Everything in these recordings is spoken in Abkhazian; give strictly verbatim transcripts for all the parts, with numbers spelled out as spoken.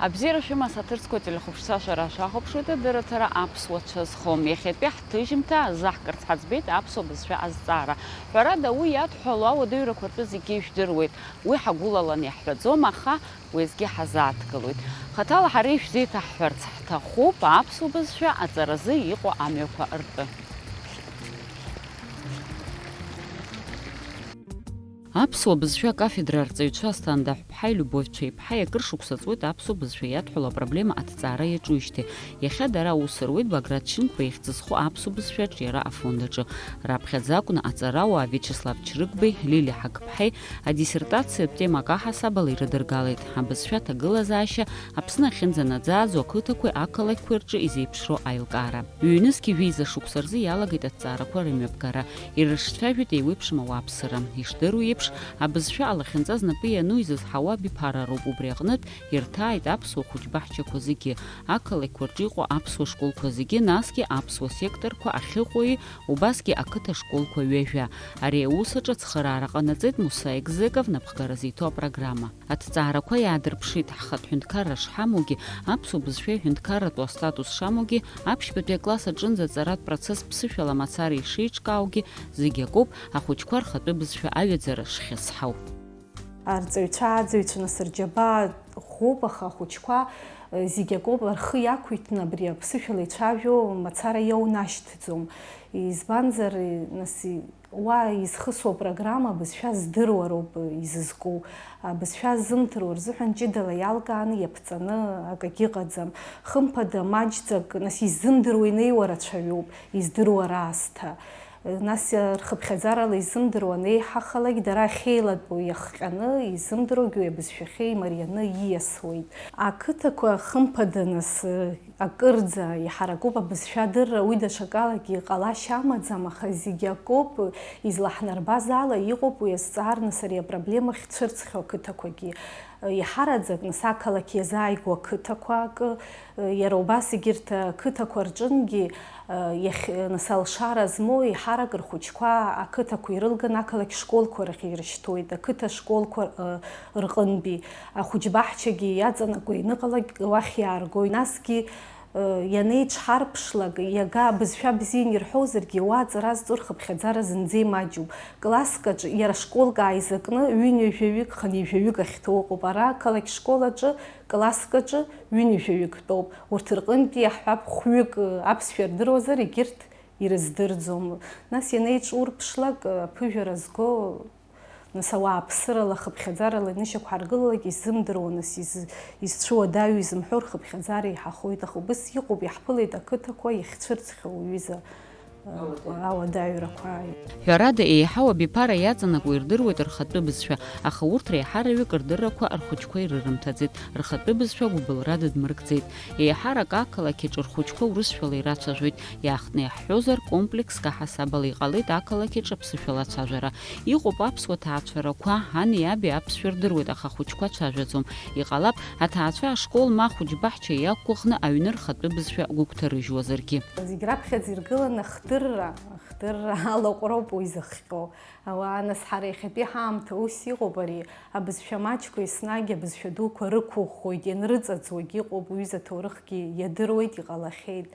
Абзиара шәымаз, ҳаҭыр зқәу ателехәаԥшцәа, шәара шәахәаԥшуеит адырраҭара Аԥсуа цәа зхом. Иахьатәи ҳҭыжьымҭа азаҳкырц ҳаӡбеит аԥсуа бызшәа азҵаара. Ҳәарада, уи иадҳәало ауадаҩрақәа ртәы зегьы ижәдыруеит. Уи ҳагәылаланы иаҳҳәаӡом, аха уеизгьы ҳазааҭгылоит. Хаҭала ҳара ишәзеиҭаҳҳәарц ҳҭахуп аԥсуа бызшәа аҵаразы иҟоу амҩақәа ртәы. Аԥсуа бызшәа акафедра арҵаҩцәа Асҭанда Ҳәԥҳаи Любовь Цәеиԥҳаи акыр шықәса ҵуеит аԥсуа бызшәа иадҳәало апроблема аҭҵаара иаҿуижьҭеи. Иахьа дара аус руеит Баграт Шьынқәба ихьӡ зху аԥсуа бызшәа аҿиара афонд аҿы. Раԥхьаӡа акәны аҵарауаа Виачеслав Чрыгбеи, Лилиа Ҳақԥҳаи адиссертациатә темак аҳасабала ирыдыргалеит абызшәа аҭагылазаашьа Аԥсны ахьынӡанаӡааӡо ақыҭақәеи ақалақьқәеи рҿы изеиԥшроу аилкаара. Ҩнызқьи жәеиза шықәса рзы иалагеит аҭҵаарақәа рымҩаԥгара. Ирыҿцәажәеит еиуеиԥшым ауааԥсыра. Ишдыру еиԥш, абызшәа алахьынҵа знапы иану изызҳауа абиԥара роуп, убри аҟнытә ирҭааит аԥсуа хәыҷбаҳчақәа зегьы, ақалақьқәа рҿы иҟоу аԥсуа школқәа зегьы, насгьы аԥсуа секторқәа ахьыҟоуи, убасгьы ақыҭа школқәа ҩажәа. Ари аус аҿы ацхыраара ҟанаҵеит Муса Егзеков напхгара зиҭо апрограмма. Аҭҵаарақәа иаадырԥшит, ҳхатә ҳәынҭқарра шҳамоугьы, аԥсуа бызшәеи аҳәынҭқарратәу астатус шамоугьы, аԥшьбатәи акласс аҿынӡа аҵаратә процесс ԥсышәала мацара ишеиҿкааугьы, зегь акоуп, ахәыҷқәа рхатәы бызшәа аҩаӡара шхьысҳау. Арҵаҩцәа, аӡаҩцәа, нас, рџьабаа ӷәӷәоуп, аха ахәыҷқәа, э, зегь акоуп, рхы иақәиҭны абри аԥсышәала ицәажәо мацара иаунашьҭӡом. Избанзар, нас, уа изхысуа апрограмма абызшәа здыруа роуп изызку. Абызшәа ззымдыруа рзыҳәан ҷыдала иалкааны иаԥҵаны акагьы ыҟаӡам. Хымԥада, маҷӡак, нас, иззымдыруа инеиуа рацәаҩуп, издыруа раасҭа. Нас, рхыԥхьаӡарала иззымдыруа анеиҳахалак, дара ахьеилатәоу иахҟьаны, иззымдыруагьы уи абызшәахьы имарианы ииасуеит. Ақыҭақәа, хымԥада, нас, акырӡа иҳаракуп абызшәа адырра, уи даҽакалагьы ҟалашьа амаӡам, аха зегь акоуп, излаҳнарбаз ала иҟоуп уи азҵаара, нас, ари апроблема ахьцәырҵхьоу ақыҭақәагьы. Иаҳараӡак, нас, ақалақь иазааигәоу ақыҭақәа акы, иара убас егьырҭ ақыҭақәа рҿынгьы, иахь, нас, алшара змоу еиҳарак рхәыҷқәа ақыҭақәа ирылганы ақалақь школқәа рахь ирышьҭуеит, ақыҭа школқәа рҟынтәи. Ахәыҷбаҳчагьы иаҵанакуа ианыҟалак уахь иааргоит. Насгьы, э, ианеиҿҳарԥшлак, иага абызшәа бзианы ирҳәозаргьы, уа аҵара зҵо рхыԥхьаӡара зынӡа имаҷуп. Класск аҿы, иара школк ааизакны, ҩынҩажәаҩык, хынҩажәаҩык ахьҭоу ыҟоуп. Ара ақалақь школ аҿы, класск аҿы, ҩынҩажәаҩык тәоуп. Урҭ рҟынтәи иаҳҳәап, хәҩык, э, аԥсшәа рдыруазар, егьырҭ ирыздырӡом. Нас ианеиҿурԥшлак, э, аԥыжәара зго, Нас ауааԥсырала, хыԥхьаӡарала инышьақәҳаргылалак иззымдыруа, нас из-, изцәыуадаҩу изымҳәо рхыԥхьаӡара еиҳахоит, аха убыс иҟоуп, иаҳԥылеит ақыҭақәа иахьцәырҵхьоу уҩыза, э, ауадаҩрақәа. Ҳәарада, еиҳау абиԥара иаҵанакуа ирдыруеит рхатәы бызшәа, аха урҭ реиҳараҩык рдыррақәа рхәыҷқәа ирырымҭаӡеит, рхатәы бызшәа гәыбылра дыдмыркӡеит. Еиҳарак ақалақь аҿы рхәыҷқәа урысшәала ирацәажәоит, иаахтны иаҳҳәозар, комплекск аҳасабала иҟалеит ақалақь аҿы аԥсышәала ацәажәара. Иҟоуп аԥсуа ҭаацәарақәа, ани аби аԥсшәа рдыруеит, аха ахәыҷқәа цәажәаӡом. Иҟалап, аҭаацәа ашкол ма ахәыҷбаҳча иақәгәыӷны аҩны рхатәы бызшәа гәыгәҭарыжьуазаргьы. Зегь раԥхьаӡа иргыланы ахдырра, ахдырра алаҟәроуп уи зыхҟьо. Ауаа, нас, ҳара иахьатәи ҳаамҭа ус иҟоуп ари, абызшәа маҷқәа еснагь абызшәа дуқәа рықәыӷәӷәоит, ианрыҵаӡуагь ыҟоуп, уҩыза аҭоурыхгьы иадыруеит, иҟалахьеит.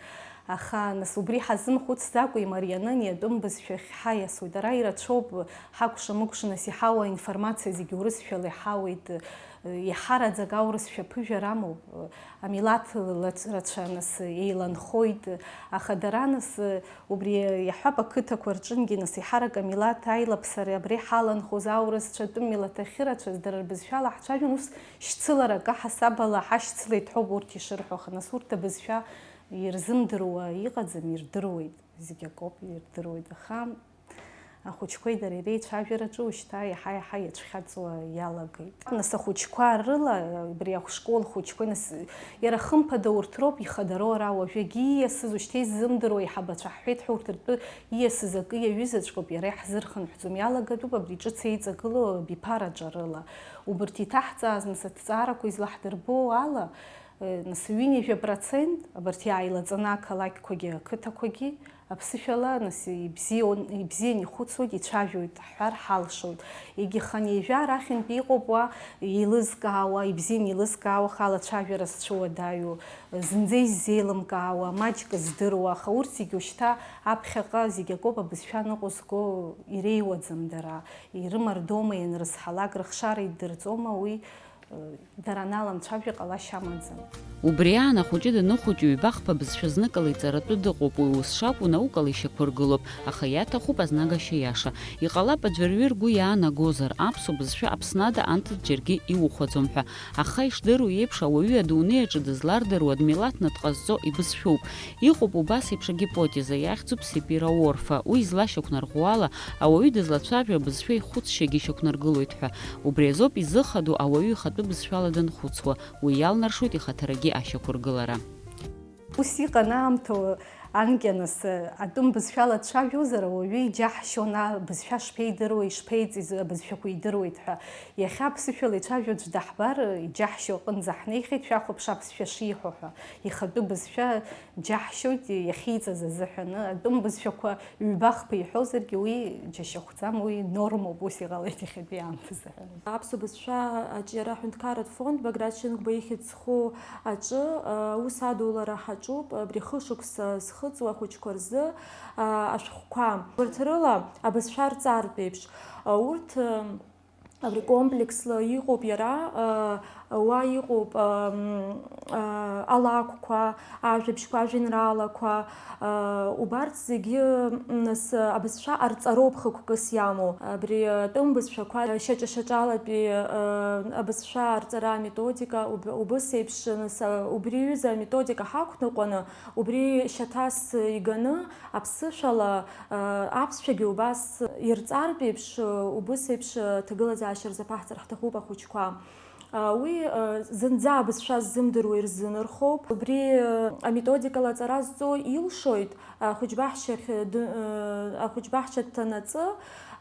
Аха, нас, убри ҳазымхәыцӡакәа имарианы ани атәым бызшәахь ҳаиасуеит. Ара ирацәоуп, ҳакәша-мыкәша, нас, иҳауа аинформациа зегьы урысшәала иҳауеит, еиҳараӡак аурысшәа аԥыжәара амоуп, амилаҭ лац-, рацәа, нас, еиланхоит, аха дара, нас, убри иаҳҳәап, ақыҭақәа рҿынгьы, нас, еиҳарак амилаҭ аилаԥсара абри ҳаланхоз аурысцәа атәым милаҭ ахьырацәаз, дара рбызшәала ҳцәажәон, ус шьцыларак аҳасабала ҳашьцылеит ҳәоуп урҭ ишырҳәо, аха, нас, урҭ абызшәа ирзымдыруа иҟаӡам, ирдыруеит, зегь акоуп, ирдыруеит, аха ахәыҷқәеи дареи реицәажәараҿы уажәшьҭа иаҳа-иаҳа иацәхьаҵуа иалагеит. Нас ахәыҷқәа рыла, абри ашкол хәыҷқәеи, нас, иара хымԥада урҭ роуп ихадароу ара уажәы егьи ииасыз, уажәшьҭа иззымдыруа аиҳабацәа ҳҳәеит ҳәа, урҭ ртәы ииасыз акы иаҩызаҵәҟьоуп, иара иаҳзырхынҳәӡом, иалагатәуп абри ҿыц еиҵагылоу абиԥараҿы рыла. Убырҭ иҭаҳҵааз, нас, аҭҵаарақәа излаҳдырбо ала, Нас ҩынҩажәа процент абарҭ иааилаҵаны ақалақьқәагьы, ақыҭақәагьы Аԥсышәала, нас, ибзион, ибзиан ихәыцуеит, ицәажәоит ҳҳәар ҳалшоит. Егьи хынҩажәа арахьынтә иҟоуп уа еилызкаауа, ибзиан еилызкаауа, ахала ацәажәара зцәыуадаҩу, зынӡа иззеилымкаауа, маҷк здыруа, аха урҭ зегьы ушьҭа аԥхьаҟа зегь акоуп, абызшәа ныҟәызго иреиуаӡам дара, ирымардоума ианрызҳалак, рыхшара иддырҵома, уи, э, дара аналамцәажәа ҟалашьа амаӡам. Убри аан ахәыҷы даныхәыҷу ҩба-хԥа бызшәа зныкала иҵаратәы дыҟоуп, уи ус шакәу наукала ишьақәыргылоуп, аха иаҭахуп азнагашьа иаша. Иҟалап аӡәырҩы ргәы иаанагозар, аԥсуа бызшәа Аԥсны ада анҭыҵ џьаргьы иухәаӡом ҳәа. Аха ишдыру еиԥш, ауаҩы адунеи аҿы дызлардыруа дмилаҭны дҟазҵо ибызшәоуп. Иҟоуп убас еиԥш агипотеза, иахьӡуп сепирауорфа. Уи излашьақәнарӷәӷәо ала, ауаҩы дызлацәажәо абызшәа ихәыцшьагьы шьақәнаргылоит ҳәа. Убри азоуп изыхадоу ауаҩы ихатәы бызшәала данхәыцуа, уи иалнаршоит ихаҭарагьы ашьақәыргылара. Ус иҟан аамҭоу анкьа нас, атәым бызшәала дцәажәозар, ауаҩы иџьаҳшьон, а, бызшәа шԥеидыруеи, ишԥеиҵиз, абызшәақәа идыруеит ҳәа. Иахьа аԥсышәала ицәажәо аӡә даҳбар, иџьаҳшьо аҟынӡа ҳнеихьеит, шәахәаԥш аԥсшәа шиҳәо ҳәа. Ихатәы бызшәа џьаҳшьоит иахьиҵаз азыҳәан. Атәым бызшәақәа ҩба-хԥа иҳәозаргьы, уи џьашьахәӡам, уи нормоуп, ус иҟалеит иахьатәи аамҭазы ҳәа. Аԥсуа бызшәа аҿиара аҳәынҭқарратә фонд Баграт Шьынқәба ихьӡ зху аҿы, а, аус адулара ҳаҿуп, абри хышықәса зхыҵуа ахәыҷқәа рзы, а, ашәҟәқәа. Урҭ рыла абызшәа рҵартә еиԥш, а, урҭ, а, абри комплексла иҟоуп иара, а, уа иҟоуп, а, м, а, алакәқәа, ажәабжьқәа, ажәеинраалақәа, а, убарҭ зегьы, м, нас, абызшәа арҵароуп хықәкыс иамоу. Абри атәым бызшәақәа шьаҿа-шьаҿалатәи, а, абызшәа арҵара аметодика, уб-, убыс еиԥш, нас, а, убри аҩыза аметодика ҳақәныҟәаны, убри шьаҭас иганы, аԥсышәала, а, аԥсшәагьы убас ирҵартә еиԥш, убыс еиԥш, а, ҭагылазаашьа рзаԥаҳҵар ҳҭахуп ахәыҷқәа. А, уи, а, зынӡа абызшәа ззымдыруа ирзынархоуп. Убри, а, аметодикала аҵара зҵо илшоит, ахәыҷбаҳчахь ды-, а, ахәыҷбаҳча дҭанаҵы,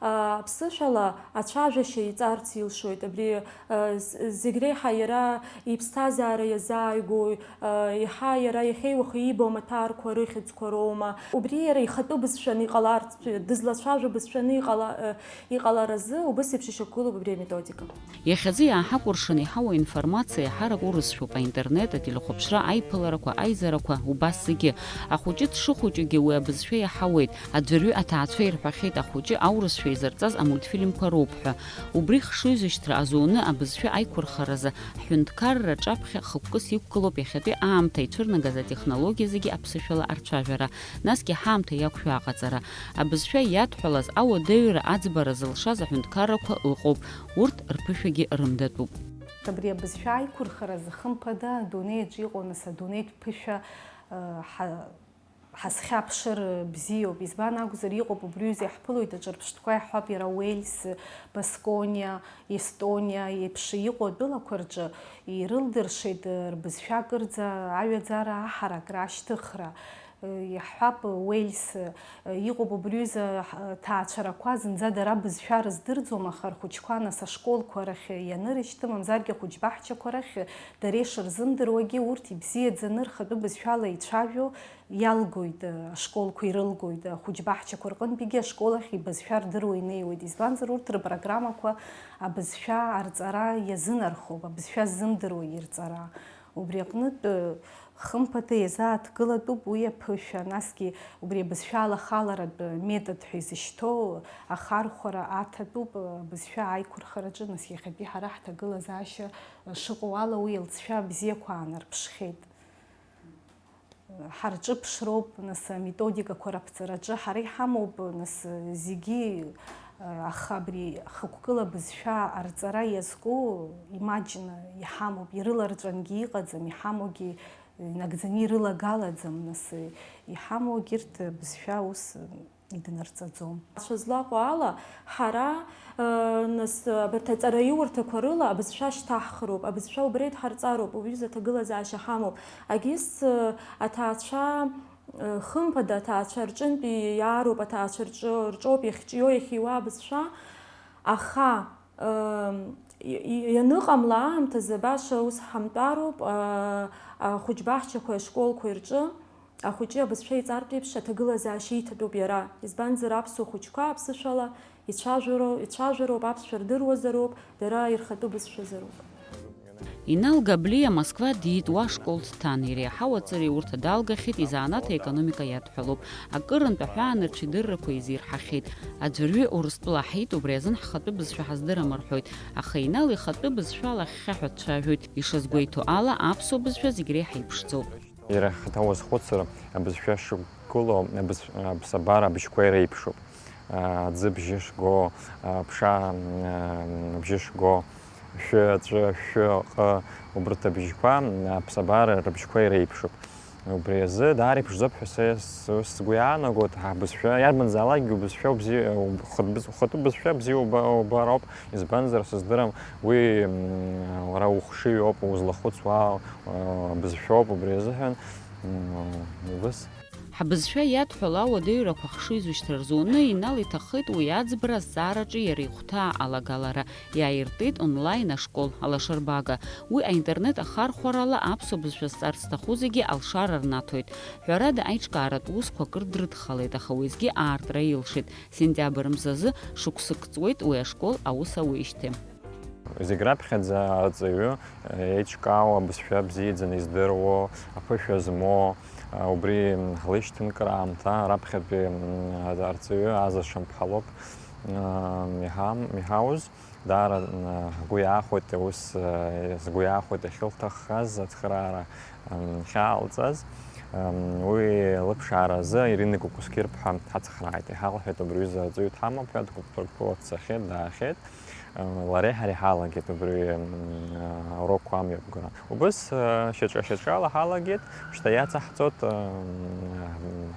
а, аԥсышәала ацәажәашьа иҵарц илшоит. Абри, а, з-, зегь реиҳа иара иԥсҭазаара иазааигәоу, а, еиҳа иара иахьеиуахо иибо амаҭәарқәа рыхьӡқәа роума. Убри иара ихатәы бызшәаны иҟаларц, дызлацәажәо бызшәаны иҟала-, а, иҟаларазы убыс еиԥш ишьақәгылоуп абри аметодика. Иахьазы иааҳакәыршаны иҳауа информациа иаҳарак урысшәоуп, аинтернет, ателехәаԥшра, аиԥыларақәа, аизарақәа, убас зегьы. Ахәыҷы дшыхәыҷугьы уи абызшәа иаҳауеит. Аӡәырҩы аҭаацәа ирҳәахьеит ахәыҷы аурысшәа изырҵаз амультфильмқәа роуп ҳәа. Убри хшыҩзышьҭра азуны абызшәа аиқәырхаразы ҳҳәынҭқарра аҿаԥхьа хықәкыс иқәгылоуп иахьатәи аамҭа ицәырнагаз атехнологиа зегьы аԥсышәала арцәажәара. Насгьы ҳаамҭа иақәшәо аҟаҵара. Абызшәа иадҳәалаз ауадаҩра аӡбара зылшаз аҳәынҭқаррақәа ыҟоуп, урҭ рԥышәагьы рымдатәуп. Абри абызшәа аиқәырхаразы хымԥада адунеи аҿы иҟоу, нас, адунеитә ԥышәа, э, ҳа-, ҳазхьаԥшыр бзиоуп. Избан акәзар, иҟоуп, убри аҩыза иаҳԥылоит, аҿырԥштәқәа иаҳҳәап, иара Уельс, Баскониа, Естониа еиԥш иҟоу атәылақәа рҿы ирылдыршеит, э, рбызшәа акырӡа аҩаӡара, аҳаракра, ашьҭыхра. Иаҳҳәап, Уельс, иҟоуп убри аҩыза ҳ-, ҭаацәарақәа, зынӡа дара бызшәа рыздырӡом, аха рхәыҷқәа нас ашколқәа рахь ианырышьҭы, мамзаргьы ахәыҷбаҳчақәа рахь дара ишырзымдыруагьы урҭ ибзиаӡаны рхатәы бызшәала ицәажәо иалгоит, ашколқәа ирылгоит, ахәыҷбаҳчақәа рҟынтәигьы ашкол ахь ибызшәа рдыруа инеиуеит, избанзар урҭ рпрограммақәа абызшәа арҵара иазынархоуп, абызшәа ззымдыруа ирҵара. Убри аҟнытә, хымԥада иазааҭгылатәуп уи аԥышәа, насгьы убри абызшәа алахаларатә метод ҳәа изышьҭоу ахархәара аҭатәуп, абызшәа аиқәырхараҿы, нас иахьатәи ҳара ҳҭагылазаашьа шыҟоу ала уи алҵшәа бзиақәа аанарԥшхьеит. Ҳарҿыԥшроуп, нас, аметодикақәа раԥҵараҿы ҳара иҳамоуп, нас, зегьы, аха абри хықәкыла бызшәа арҵара иазку, имаҷны иҳамоуп, ирыларҵәангьы иҟаӡам, иҳамоугьы инагӡаны ирылагалаӡам, нас, иҳамоу егьырҭ бызшәа ус иднарҵаӡом. Ацәа злаҟоу ала, ҳара, э, нас, абарҭ аҵараиурҭақәа рыла абызшәа шьҭаҳхроуп, абызшәа убра идҳарҵароуп, уҩыза аҭагылазаашьа ҳамоуп. Агьыс, э, аҭаацәа, э, хымԥада, аҭаацәа рҿынтәи иаароуп, аҭаацәа рҿы, рҿоуп иахьҿио, иахьиуа абызшәа, аха, э, и-, и-, ианыҟамла аамҭазы баша ус ҳамтәароуп, э, ахәыҷбаҳчақәеи ашколқәеи рҿы. Ахәыҷы абызшәа иҵартә еиԥш аҭагылазаашьа иҭатәуп иара, избанзар аԥсуа хәыҷқәа аԥсышәала ицәажәароу, ицәажәароуп, аԥсшәа рдыруазароуп, дара ирхатәы бызшәазароуп. Инал Габлиа Москва диит, уа ашкол дҭан, иреиҳау аҵареи урҭ далгахьеит, изанааҭ аекономика иадҳәалоуп. Акырынтә аҳәаанырцә идыррақәа изирҳахьеит. Аӡәырҩы Урыстәыла ҳиит, убри азын ҳхатәы бызшәа ҳаздырам рҳәоит. Аха Инал ихатәы бызшәала ахьхьаҳәа дцәажәоит. Ишазгәеиҭо ала, аԥсуа бызшәа зегь реиҳа иԥшӡоуп. Иара ихаҭа уазхәыцыр, абызшәа шықәгылоу абыз-, аԥсабара абжьқәа иреиԥшуп. Аӡы бжьы шго, аԥша, м, бжьы шго, шәы, аҵәы, шәы, ҟы, убырҭ абжьқәа, аԥсабара рыбжьқәа иреиԥшуп. Убри азы даара иԥшӡоуп ҳәа са ус сгәы иаанагоит, ҳбызшәа, иарбанзаалакгьы убызшәа убзи-, ухатә быз-, ухатәы бызшәа бзиа уба-, убароуп, избанзар, сыздырам, уи, м, уара ухшыҩ ауп, узлахәыцуа, э, бызшәоуп, убри азыҳәан, м, убыс. Ҳбызшәа иадҳәалоу ауадаҩрақәа хшыҩзышьҭра рзуны Инал иҭаххеит уи аӡбара азҵаараҿы иара ихәҭаа алагалара. Иааиртит онлайн ашкол алашарбага. Уи аинтернет ахархәарала аԥсуа бызшәа зҵарц зҭаху зегьы алшара рнаҭоит. Ҳәарада, аиҿкааратә усқәа акыр дрыдхалеит, аха уеизгьы аартра илшеит. Сентиабр мзазы шықәсык ҵуеит уи ашкол аус ауеижьҭеи. Зегь раԥхьаӡа арҵаҩы еиҿкаау абызшәа бзиаӡаны издыруоу, аԥышәа змоу, убри ҳлышьҭынкыр аамҭа раԥхьатәи арҵаҩы Аза Шамԥҳа лоуп иҳауз. Даара ҳгәы иаахәеит, ус сгәы иаахәеит иахьылҭаххаз ацхыраара ахьаалҵаз. Уи лыԥшааразы Ирина Кәыкәсқьыр-ԥҳа ҳацхрааит, иҳалҳәеит, убри аҩыза арҵаҩы дҳамоуп ҳәа, Ҭырқәтәыла дцахьеит, даахьеит. Лареи ҳареи ҳалагеит убри аурокқәа амҩаԥгара. Убыс шьаҿа-шьаҿала ҳалагеит, шьҭа иацаҳҵоит,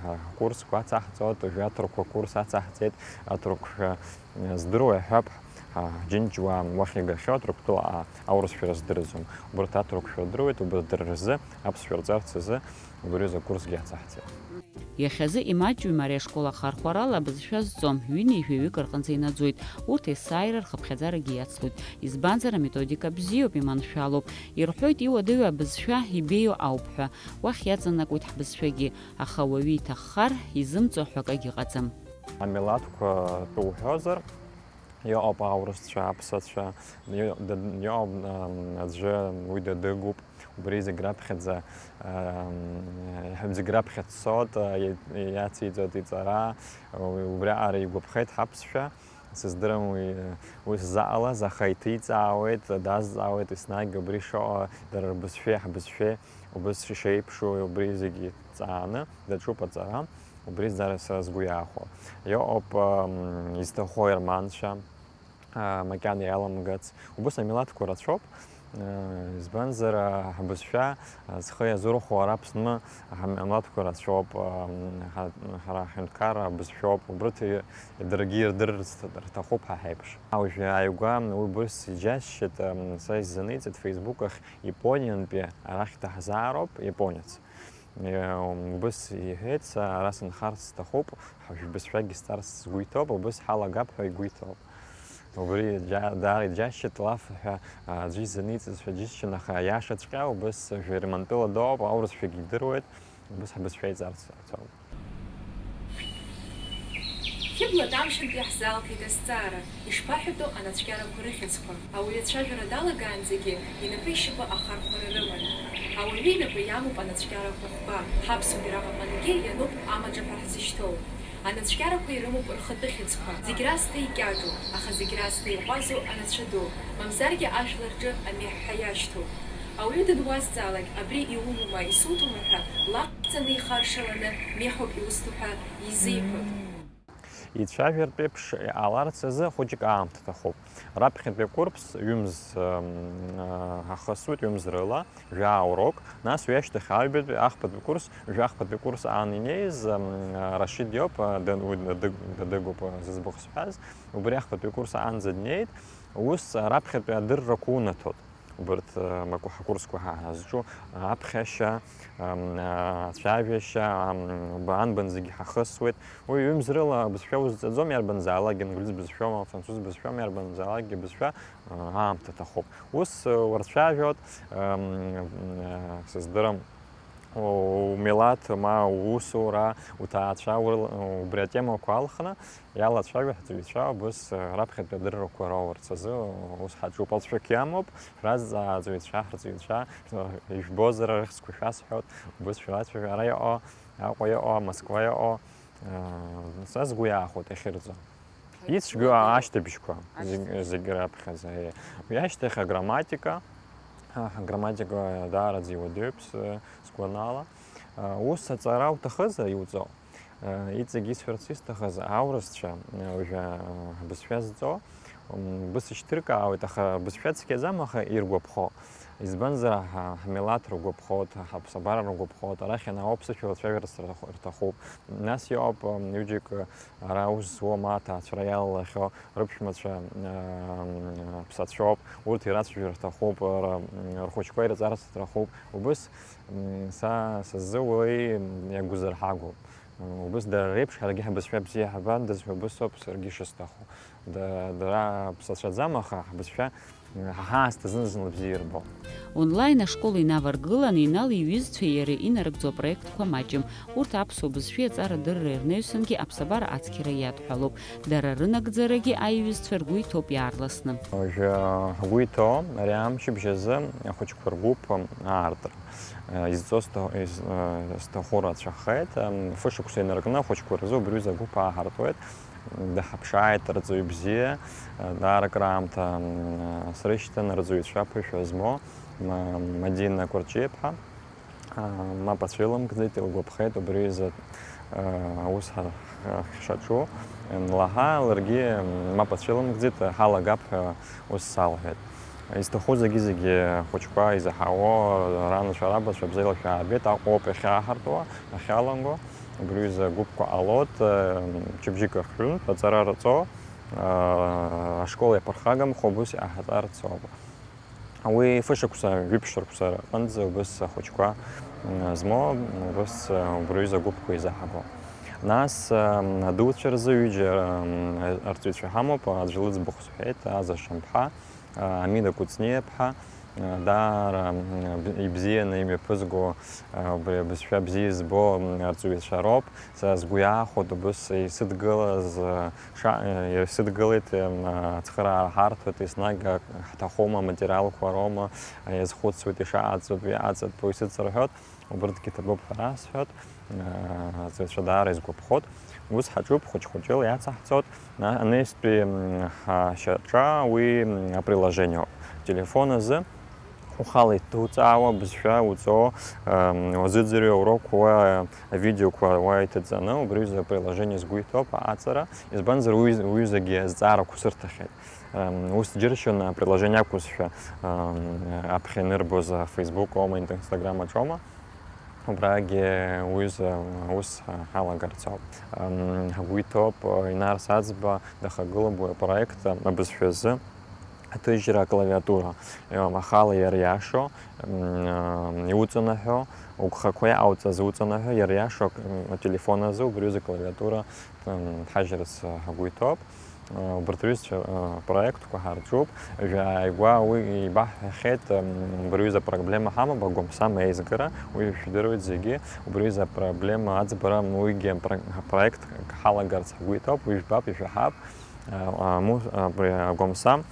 ҳкурсқәа ацаҳҵоит, уажәы аҭырқәа курс ацаҳҵеит, аҭырқәшәа здыруа иаҳҳәап, ҳџьынџьуаа уахь игахьоу Ҭырқәтәыла аурысшәа рыздырӡом. Убарҭ аҭырқәшәа рдыруеит, убарҭ дара рзы аԥсшәа рҵарц азы убри азы акурсгьы ацаҳҵеит. Иахьазы имаҷҩым ари ашкол ахархәарала абызшәа зҵом, ҩынҩажәи жәаҩык рҟынӡа инаӡоит. Урҭ есааира рхыԥхьаӡарагьы иацлоит. Избанзар, аметодика бзиоуп, иманшәалоуп. Ирҳәоит, иуадаҩу абызшәа ибеиоу ауп ҳәа. Уахь иаҵанакуеит ҳбызшәагьы, аха ауаҩы иҭаххар, изымҵо ҳәа акагьы ыҟаӡам. Амилаҭқәа тәы уҳәозар, иҟоуп аурысцәа, аԥсацәа, иҟоуп, аӡәы уи дадыгуп, убри зегь раԥхьаӡа, зегь раԥхьа дцоит, иациҵоит иҵара, убриаҟара игәаԥхеит ҳаԥсшәа. Сыздырам уи, уи сзаҟалаз, аха иҭиҵаауеит, дазҵаауеит еснагь убри шыҟоу, дара рбызшәеи ҳбызшәеи убыс ишеиԥшу, убри зегьы ҵааны даҿуп аҵара. Убри дара са сгәы иаахәо. Иҟоуп изҭаху аерманцәа, макьана иаламгац. Убыс амилаҭқәа рацәоуп, избанзар, ҳбызшәа зхы иазурхәо ара Аԥсны амилаҭқәа рацәоуп, ҳара ҳҳәынҭқарра бызшәоуп, убрҭ даргьы ирдырырц рҭахуп ҳа ҳаиԥш. Уажәы ааигәа убыс иџьасшьеит, са исзаниҵеит Facebook ахь, Иапониантәи арахь даҳзаароуп, иапонец. Убыс иҳәеит, са ара сынхарц сҭахуп, ҳажә бызшәагьы сҵарц сгәы иҭоуп, убыс ҳалагап ҳәа игәы иҭоуп. Убри даара иџьасшьеит, лаф ҳәа аӡәы изаниҵаз ҳәа џьысшьан, аха аиашаҵәҟьа убыс Жәаирмантәыла дыҟоуп, аурысшәагьы идыруеит, убыс ҳбызшәа иҵарц ацоуп. Хьыбла Тамшьынтәи ҳзаалҭеит азҵаара, ишԥаҳәатәу анацәкьарақәа рыхьӡқәа? Ауаҩы ацәажәара далагаанӡагьы инапы ишьапы ахархәара рыман. Ауаҩы инапы иамоуп анацәкьарақәа хәба, ҳаԥсуа бираҟ аҟынгьы иануп амаҿа ҳәа ҳзышьҭоу. Анацәкьарақәа ирымоуп рхатәы хьыӡқәа. Зегь раасҭа икьаҿу, аха зегь раасҭа иҟәазу анацәа ду, мамзаргьы ажәлар рҿы амеҳәҳәа иашьҭоуп. Ауаҩы дануазҵаалак, абри иумоума, исуҭома ҳәа, лаф ҵаны ихаршаланы меҳәоуп иусҭо ҳәа изеиҳәоит. Ицәажәартә еиԥш иҟаларц азы хәыҷык аамҭа аҭахуп. Раԥхьатәи акурс ҩымз, м, а, ҳахысуеит, ҩымз рыла, жәаа урок, нас уи ашьҭахь аҩбатәи, ахԥатәи курс, жәа-, ахԥатәи курс аан инеиз, м, а, Рашид иоуп, а, дан-, уи дадыг-, дадыгоуп, а, зыӡбахә сҳәаз, убри ахԥатәи акурс аанӡа днеит, ус, а, раԥхьатәи адыррақәа унаҭоит. Убарҭ, э, макәа ҳакурсқәа ҳа-, ҳазҿу, аԥхьашьа, ам, а, ацәажәашьа, ам, ба-, анбан зегьы ҳахысуеит. Уи ҩымз рыла абызшәа узҵаӡом иарбанзаалакгьы, англыз бызшәоума, афранцуз бызшәоума, иарбанзаалакгьы абызшәа, а, аамҭа аҭахуп. Ус, э, уарцәажәоит, ам, а, сыздырам, Умилаҭ, ма уусура, уҭаацәа, урла-, убри атемақәа алхны иалацәажәо ҳҵаҩцәа убыс раԥхьатәи адыррақәа роурц азы ус ҳаҿуп. Алҵшәак иамоуп, шәразҵаа аҵаҩцәа, ҳарҵаҩцәа, ижәбозар, рыхьӡқәа шәасҳәоит, убыс шәрацәажәо, ара иҟоу, Аҟәа иҟоу, Москва иҟоу, са сгәы иаахәоит иахьырҵо. Ицәгьоу ашьҭыбжьқәа зегь, зегь раԥхьаӡа, еи. Уи ашьҭахь аграмматика, а, аграмматика даараӡа иуадаҩуп, с-, сгәанала. А, ус аҵара уҭахызар, иуҵо, а, иҵегь исҳәарц исҭахыз, аурысцәа, а, уажәы, а, ҳбызшәа зҵо, м, бысышьҭыркаауеит, аха бызшәа цқьаӡам, аха иргәаԥхо. Избанзар, ҳа-, ҳмилаҭ ргәаԥхоит, ҳаԥсабара ргәаԥхоит, арахь ианаауа ԥсышәала цәажәарц рҭаху-, рҭахуп. Нас иоуп, м, ҩыџьак, ара аус зуа, ма аҭаацәара иалалахьоу рыԥшәмацәа, м, ԥсацәоуп, урҭ ирацәажәар рҭахуп, р-, м, рхәыҷқәа ирҵарц рҭахуп. Убыс, м, са, са сзы уи, м, иагәазырҳагоуп. М, убыс дара реиԥш ҳаргьы ҳбызшәа бзиа ҳабандаз ҳәа убыс ауп саргьы ишысҭаху. Да-, дара ԥсацәаӡам, аха ҳбызшәа ҳаасҭа зны-зынла бзиа ирбо. Онлайн ашкол инаваргылан, Инал иҩызцәеи иареи инарыгӡо апроектқәа маҷым. Урҭ аԥсуа бызшәеи аҵарадырреи рнаҩсангьы аԥсабара ацқьара иадҳәалоуп. Дара рынагӡарагьы аиҩызцәа ргәы иҭоуп иаарласны. Уажәы ҳгәы иҭоу ари амчыбжь азы ахәыҷқәа ргәыԥ аартра. Изҵо сҭа-, из-, сҭаху рацәахеит. Фышықәса инаркны ахәыҷқәа рзы убри аҩыза агәыԥ ааҳартуеит. Даҳаԥшааит арҵаҩы бзиа, даара акраамҭа, м, срышьҭан, арҵаҩцәа ԥышәа змоу, ма-, Мадина Кәарҷиаԥҳа, а, мап ацәылымкӡеит, илгәаԥхеит убри изы, а, аус ҳа-, ҳа-, ҳшаҿу. Анлаҳа, ларгьы, м, мап ацәылымкӡеит, ҳалагап ҳәа ус салҳәеит. Изҭаху зегьы-зегьы ахәыҷқәа изаҳауоу ранацәа, рабацәа бзиала шәаабеит, Аҟәоуп иахьааҳартуа, иахьаламго. Убри аҩыза агәыԥқәа ҟалоит, э, мчыбжьык ахҩынтә аҵара рҵо, э, ашкол иаԥырхагамхо убыс иаҳаҵарц ауп. Уи фышықәса, жәиԥшь шықәса рҟынӡа убыс ахәыҷқәа, м, змоу, убыс, э, убри аҩыза агәыԥқәа изаҳго. Нас, э, адуцәа рзы ҩыџьа, э, арҵаҩцәа ҳамоуп, аӡә лыӡбахә сҳәеит, Аза Шамԥҳа, Амида Кәыҵниаԥҳа, даара ибзианы имҩаԥызго убри абызшәа бзиа избо арҵаҩцәа роуп. Са сгәы иаахәоит убыс исыдгылаз, ша-, исыдгылеит, ацхыраара ҳарҭоит, еснагь ҳҭахума, аматериалқәа роума, иазхәыцуеит, ишаҟаҵатәу, иаҟаҵатәу исыцырҳәоит. Убырҭгьы ҭабуп ҳәа расҳәоит, аа, аҵаҩцәа даара изгәаԥхоит. Ус ҳаҿуп хәыҷ-хәыҷыла иацаҳҵоит. На-, анеистәи, м, ҳашьаҿа уи, м, априложениоуп. Телефон азы ухала иҭуҵаауа бызшәа уҵо, м, уазыӡырҩуа урокқәа уа, авидеоқәа уа иҭаҵаны, убри аҩыза априложение згәы иҭоуп аҟаҵара. Избанзар, уи, уҩызагьы азҵаарақәа сырҭахьеит. М, ус џьыршьон априложение акәызшәа, м, аԥхьа инырбоз, а, Facebook оума, Instagram аҿома. Убрагьы уҩыза аус ҳалагарц ауп. М, ҳгәы иҭоуп, Инар Саӡба дахагылоуп уи апроект абызшәазы. Аҭыжьра аклавиатура, м, ахала иариашо, м, иуҵанаҳәо, угхақәа иаауҵаз уҵанаҳәо, иариашо, м, ателефон азы убри аҩыза аклавиатура, м, ҳажьырц ҳгәы иҭоуп. Убарҭ рҩызцәа, э, проектқәа ҳарҿуп. Жәааигәа уи ибаҳҳәахьеит, м, убри аҩыза проблема ҳамоуп, агәамсам еизгара, уи шәдыруеит зегьы, убри аҩыза проблема аӡбара, м, уигьы апро-, апроект ҳалагарц ҳгәы иҭоуп, уи жәбап, ишәаҳап, э, аму-, абри агәамсам,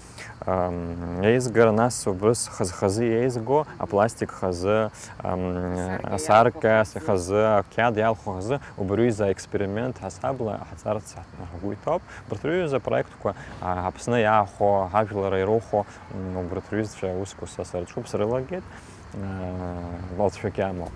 м, еизгара, нас убыс хаз-хазы еизго, апластик хазы, м, асаркьа, асаркьа хазы, ақьаад иалху хазы, убри аҩыза аексперимент ҳасабла ҳаҵарц ҳгәы иҭоуп. Убарҭ рҩыза апроектқәа, а, Аԥсны иаахәо, ҳажәлар ирухәо, м, убарҭ рҩызцәа аусқәа са сырҿуп, срылагеит, а, алҵшәак иамоу.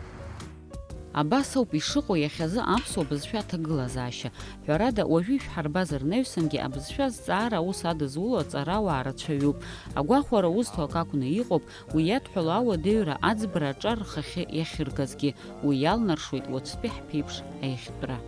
Абас ауп ишыҟоу иахьазы аԥсуа бызшәа аҭагылазаашьа. Ҳәарада, уажәы ишәҳарбаз рнаҩсангьы абызшәа азҵаара аус адызуло аҵарауаа рацәаҩуп. Агәахәара узҭо акакәны иҟоуп, уи иадҳәало ауадаҩра аӡбара аҿар рхахьы иахьыргазгьы, уи иалнаршоит уаҵәтәи ҳԥеиԥш аиӷьтәра.